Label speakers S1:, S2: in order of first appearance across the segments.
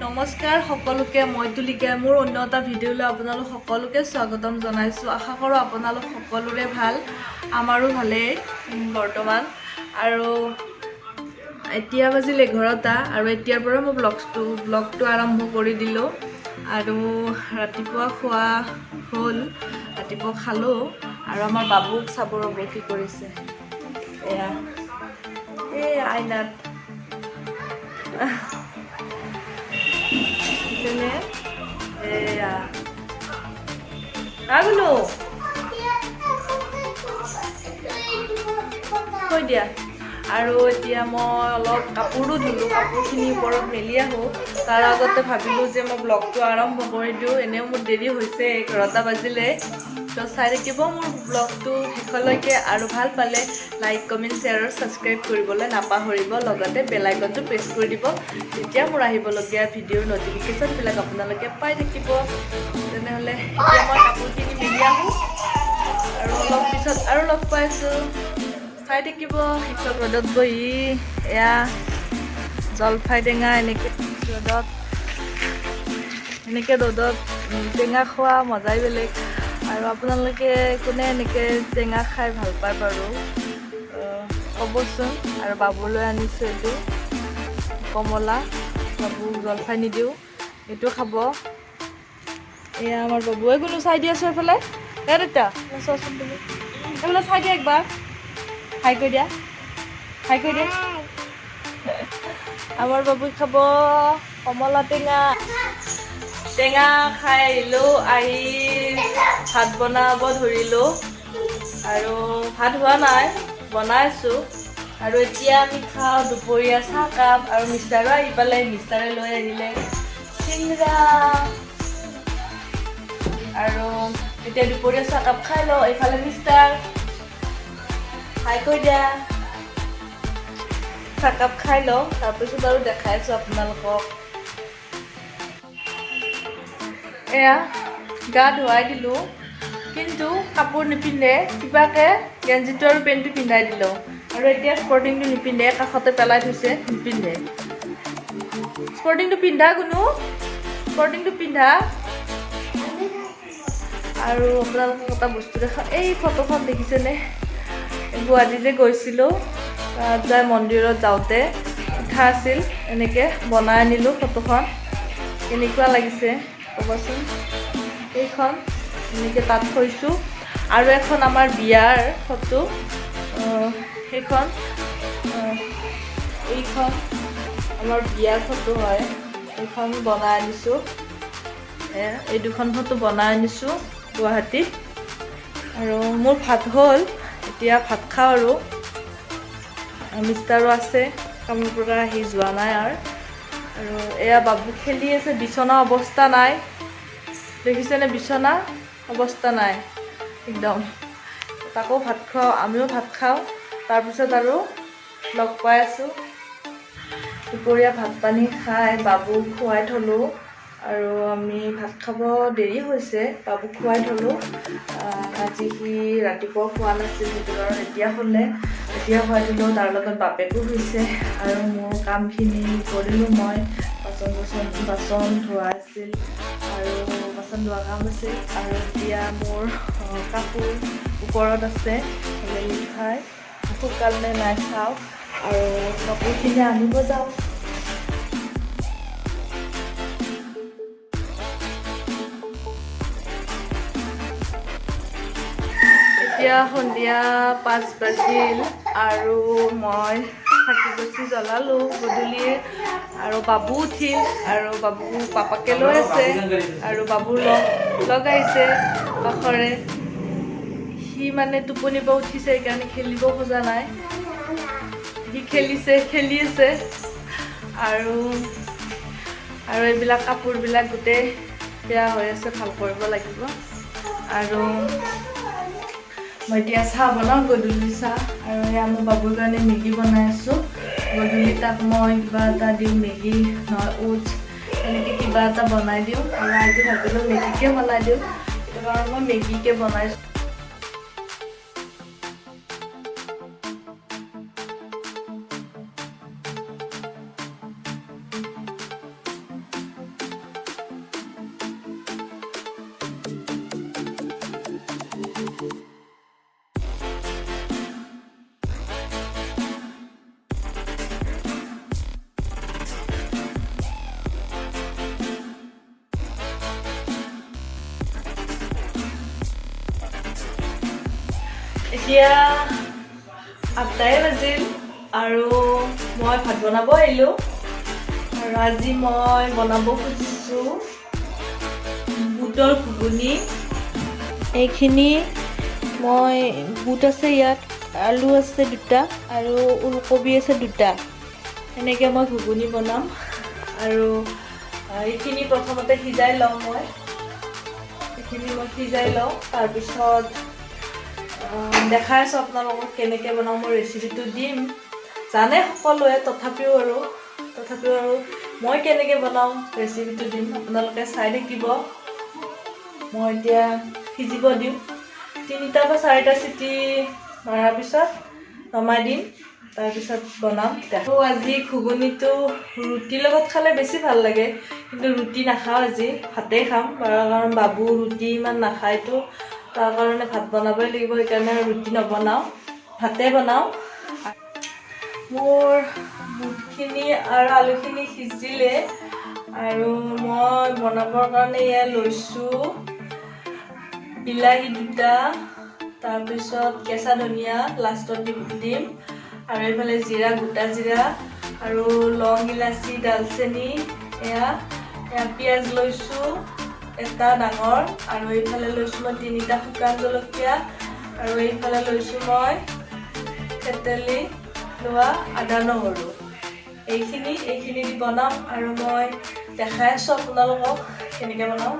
S1: নমস্কাৰ সকলোকে, মই তুলিকা। মোৰ অন্য এটা ভিডিঅ'লৈ আপোনালোক সকলোকে স্বাগতম জনাইছোঁ। আশা কৰোঁ আপোনালোক সকলোৰে ভাল, আমাৰো ভালেই বৰ্তমান। আৰু এতিয়া বাজিল 11টা আৰু এতিয়াৰ পৰা মই ব্লগটো আৰম্ভ কৰি দিলোঁ। আৰু ৰাতিপুৱা খোৱা হ'ল, ৰাতিপুৱা খালোঁ। আৰু আমাৰ বাবুক চাব, ৰ'ব, কি কৰিছে। এয়া এই আইনাত দেখিছেনে? এয়া আগনো থৈ দিয়া। আৰু এতিয়া মই অলপ কাপোৰো ধুলোঁ, কাপোৰখিনি ওপৰত মেলি আহোঁ। তাৰ আগতে ভাবিলোঁ যে মই ব্লগটো আৰম্ভ কৰি দিওঁ। এনেও মোৰ দেৰি হৈছে, 11টা বাজিলে। তো চাই থাকিব মোৰ ব্লগটো শেষলৈকে আৰু ভাল পালে লাইক, কমেণ্ট, শ্বেয়াৰ আৰু ছাবস্ক্ৰাইব কৰিবলৈ নাপাহৰিব। লগতে বেল আইকনটো প্ৰেছ কৰি দিব, তেতিয়া মোৰ আহিবলগীয়া ভিডিঅ'ৰ ন'টিফিকেশ্যনবিলাক আপোনালোকে পাই থাকিব। তেনেহ'লে এতিয়া মই কাপোৰখিনি মেলি আহোঁ আৰু অলপ পিছত আৰু লগ পাইছোঁ। চাই থাকিব শেষত। ৰ'দত বহি এয়া জলফাই টেঙা এনেকৈ ৰ'দত, এনেকৈ ৰ'দত টেঙা খোৱা মজাই বেলেগ। আৰু আপোনালোকে কোনে এনেকৈ টেঙা খাই ভাল পায় বাৰু ক'বচোন। আৰু বাবুলৈ আনিছোঁ এইটো কমলা। বাবুক জলফাই নিদিওঁ, এইটো খাব। এয়া আমাৰ বাবুৱে। কোনো চাই দিয়াচোন এইফালে। এ দেউতা, চোৱাচোন, তুমি এইফালে চাই দিয়া একবাৰ। হাই কৈ দিয়া, হাই কৈ দিয়া। আমাৰ বাবুই খাব কমলা টেঙা। টেঙা খাই আহিলোঁ, আহি ভাত বনাব ধৰিলোঁ আৰু ভাত হোৱা নাই, বনাইছোঁ। আৰু এতিয়া আমি খাওঁ দুপৰীয়া চাহকাপ। আৰু মিষ্টাৰো আহি পালে, মিষ্টাৰে লৈ আহিলে চিংৰা। আৰু এতিয়া দুপৰীয়া চাহকাপ খাই লওঁ। এইফালে মিষ্টাৰ, হাই কৈ দিয়া। চাহকাপ খাই লওঁ, তাৰপিছত আৰু দেখাই আছোঁ আপোনালোকক। এয়া গা ধুৱাই দিলোঁ, কিন্তু কাপোৰ নিপিন্ধে। কিবাকে গেঞ্জিটো আৰু পেণ্টটো পিন্ধাই দিলোঁ আৰু এতিয়া স্পৰ্টিংটো নিপিন্ধে, কাষতে পেলাই থৈছে, নিপিন্ধে। স্পৰ্টিংটো পিন্ধা কোনো, স্পৰ্টিংটো পিন্ধা। আৰু আপোনালোকক এটা বস্তু দেখাওঁ। এই ফটোখন দেখিছেনে? গুৱাহাটী যে গৈছিলোঁ, তাত যাই মন্দিৰত যাওঁতে উঠা আছিল। এনেকৈ বনাই আনিলোঁ ফটোখন। কেনেকুৱা লাগিছে ক'বচোন। এইখন এনেকৈ তাত থৈছোঁ। আৰু এখন আমাৰ বিয়াৰ ফটো, সেইখন, এইখন আমাৰ বিয়াৰ ফটো হয়, এইখন বনাই আনিছোঁ। এই দুখন ফটো বনাই আনিছোঁ গুৱাহাটীত। আৰু মোৰ ভাত হ'ল, এতিয়া ভাত খাওঁ। আৰু মিষ্টাৰো আছে, কামৰ পৰা আহি যোৱা নাই। আৰু আৰু এয়া বাবু খেলি আছে। বিচনা অৱস্থা নাই, দেখিছেনে? বিচনা অৱস্থা নাই একদম। তাকো ভাত খুৱাওঁ, আমিও ভাত খাওঁ, তাৰপিছত আৰু লগ পাই আছোঁ। দুপৰীয়া ভাত পানী খাই বাবুক খুৱাই থ'লোঁ আৰু আমি ভাত খাব দেৰি হৈছে। বাবুক খুৱাই থ'লোঁ। আজি সি ৰাতিপুৱা খোৱা নাছিল, সেইটো কাৰণে এতিয়া শুলে। এতিয়া খুৱাই দিলোঁ। তাৰ লগত বাপেকো শুইছে। আৰু মোৰ কামখিনি কৰিলোঁ মই। বাচন চাচন, বাচন ধোৱা আছিল আৰু বাচন ধোৱা কাম আছিল। আৰু এতিয়া মোৰ কাপোৰ ওপৰত আছে, মেলি থোৱাই শুকাল নে নাই চাওঁ আৰু কাপোৰখিনি আনিব যাওঁ। এতিয়া সন্ধিয়া 5 বাজিল আৰু মই চাকি গছি জ্বলালোঁ গধূলিৰ। আৰু বাবু উঠিল আৰু বাবু পাপাকে লৈ আছে আৰু বাবুৰ লগ লগ আহিছে কাষৰে। সি মানে টোপনিৰ পৰা উঠিছে, সেইকাৰণে খেলিব খোজা নাই। সি খেলিছে, খেলি আছে। আৰু আৰু এইবিলাক কাপোৰবিলাক গোটেই বেয়া হৈ আছে, ভাল কৰিব লাগিব। আৰু মই এতিয়া চাহ বনাওঁ, গধূলি চাহ। আৰু এয়া মোৰ বাবুৰ কাৰণে মেগী বনাই আছোঁ। গধূলি তাক মই কিবা এটা দিওঁ, মেগী নহয় ওটছ, এনেকৈ কিবা এটা বনাই দিওঁ। আৰু আজি ভাবিলোঁ মেগীকে বনাই দিওঁ, সেইটো কাৰণে মই মেগীকে বনাইছোঁ। এতিয়া 8টাই বাজিল আৰু মই ভাত বনাব আহিলোঁ। আৰু আজি মই বনাব খুজিছোঁ বুটৰ ঘুগুনি। এইখিনি মই বুট আছে ইয়াত, আলু আছে দুটা আৰু ওলকবি আছে দুটা। এনেকৈ মই ঘুগুনি বনাম। আৰু এইখিনি প্ৰথমতে সিজাই লওঁ মই। এইখিনি মই সিজাই লওঁ, তাৰপিছত দেখাই আছোঁ আপোনালোকক কেনেকৈ বনাওঁ। মই ৰেচিপিটো দিম, জানে সকলোৱে, তথাপিও আৰু মই কেনেকৈ বনাওঁ ৰেচিপিটো দিম, আপোনালোকে চাই থাকিব। মই এতিয়া সিজিব দিম। তিনিটা বা চাৰিটা চিটি মৰাৰ পিছত নমাই দিম, তাৰপিছত বনাম। আৰু আজি ঘুগুনিটো ৰুটিৰ লগত খালে বেছি ভাল লাগে, কিন্তু ৰুটি নাখাওঁ আজি, ভাতেই খাম। কাৰণ বাবু ৰুটি ইমান নাখায়তো, তাৰ কাৰণে ভাত বনাবই লাগিব। সেইকাৰণে ৰুটি নবনাওঁ, ভাতে বনাওঁ। মোৰ বুটখিনি আৰু আলুখিনি সিজিলে আৰু মই বনাবৰ কাৰণে এয়া লৈছোঁ বিলাহী দুটা, তাৰপিছত কেঁচা ধনিয়া লাষ্টত দিম আৰু এইফালে জিৰা, গোটা জিৰা আৰু লং, ইলাচি, ডালচেনি। এয়া এয়া পিঁয়াজ লৈছোঁ এটা ডাঙৰ আৰু এইফালে লৈছোঁ মই তিনিটা শুকান জলকীয়া আৰু এইফালে লৈছোঁ মই থেতেলি লোৱা আদা নহৰু। এইখিনি দি বনাম আৰু মই দেখাই আছোঁ আপোনালোকক কেনেকৈ বনাওঁ।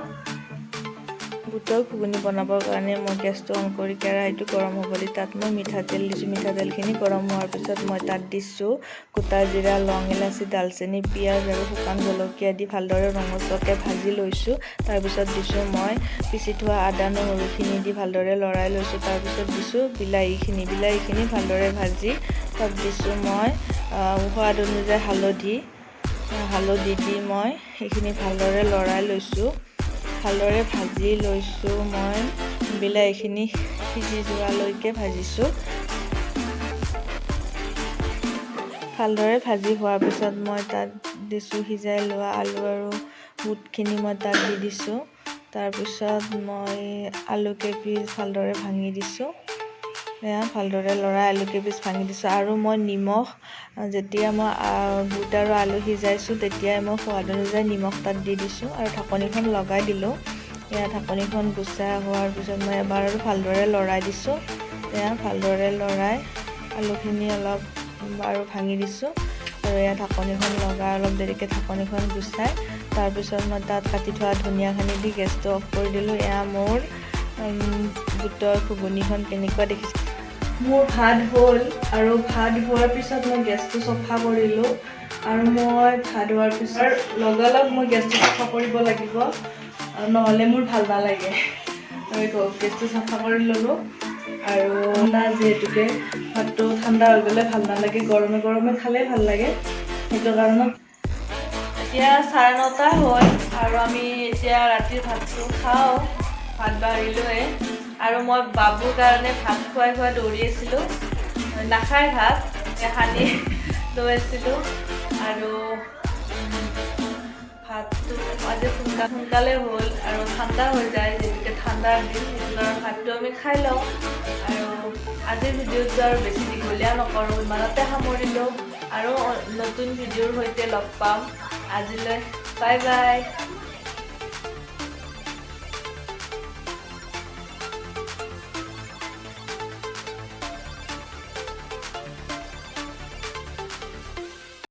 S1: বুটৰ ঘুগুনি বনাবৰ কাৰণে মই গেছটো অন কৰি কেৰাহীটো গৰম হ'ব দি তাত মই মিঠাতেল দিছোঁ। মিঠাতেলখিনি গৰম হোৱাৰ পিছত মই তাত দিছোঁ গোটা জিৰা, লং, ইলাচি, ডালচেনি, পিঁয়াজ আৰু শুকান জলকীয়া দি ভালদৰে ৰঙচুৱাকৈ ভাজি লৈছোঁ। তাৰপিছত দিছোঁ মই পিচি থোৱা আদা নহৰুখিনি দি ভালদৰে লৰাই লৈছোঁ। তাৰপিছত দিছোঁ বিলাহীখিনি। বিলাহীখিনি ভালদৰে ভাজি তাত দিছোঁ মই সোৱাদ অনুযায়ী হালধি। হালধি দি মই সেইখিনি ভালদৰে লৰাই লৈছোঁ, ভালদৰে ভাজি লৈছোঁ। মই বিলাহীখিনি সিজি যোৱালৈকে ভাজিছোঁ। ভালদৰে ভাজি হোৱাৰ পিছত মই তাত দিছোঁ সিজাই লোৱা আলু আৰু বুটখিনি মই তাত দি দিছোঁ। তাৰপিছত মই আলু কেইপিচ ভালদৰে ভাঙি দিছোঁ। এয়া ভালদৰে লৰাই আলু কেইপিচ ভাঙি দিছোঁ। আৰু মই নিমখ, যেতিয়া মই বুট আৰু আলু সিজাইছোঁ, তেতিয়াই মই সোৱাদ অনুযায়ী নিমখ তাত দি দিছোঁ আৰু ঢাকনিখন লগাই দিলোঁ। এয়া ঢাকনিখন গুচা হোৱাৰ পিছত মই এবাৰ আৰু ভালদৰে লৰাই দিছোঁ। এয়া ভালদৰে লৰাই আলুখিনি অলপ আৰু ভাঙি দিছোঁ আৰু এয়া ঢাকনিখন লগাই অলপ দেৰিকৈ ঢাকনিখন গুচাই তাৰপিছত মই তাত কাটি থোৱা ধনিয়াখিনি দি গেছটো অফ কৰি দিলোঁ। এয়া মোৰ বুটৰ ঘুগুনিখন কেনেকুৱা দেখিছে! মোৰ ভাত হ'ল আৰু ভাত হোৱাৰ পিছত মই গেছটো চফা কৰিলোঁ। আৰু মই ভাত হোৱাৰ পিছত লগালগ মই গেছটো চফা কৰিব লাগিব, নহ'লে মোৰ ভাল নালাগে। আৰু গেছটো চফা কৰি ল'লোঁ। আৰু ঠাণ্ডা যিহেতুকে ভাতটো ঠাণ্ডা হৈ গ'লে ভাল নালাগে, গৰমে গৰমে খালে ভাল লাগে। সেইটো কাৰণত এতিয়া 9:30 হ'ল আৰু আমি এতিয়া ৰাতিৰ ভাতটো খাওঁ। ভাত বাঢ়িলোৱে আৰু মই বাবুৰ কাৰণে ভাত খুৱাই খুৱাই দৌৰি আছিলোঁ। নাখায় ভাত, সানি লৈ আছিলোঁ। আৰু ভাতটো আজি সোনকালে হ'ল আৰু ঠাণ্ডা হৈ যায় যিহেতুকে ঠাণ্ডাৰ দিন, সেইটো কাৰণে ভাতটো আমি খাই লওঁ। আৰু আজিৰ ভিডিঅ'টো আৰু বেছি দীঘলীয়া নকৰোঁ, ইমানতে সামৰিলোঁ। আৰু নতুন ভিডিঅ'ৰ সৈতে লগ পাম। আজিলৈ বাই বাই।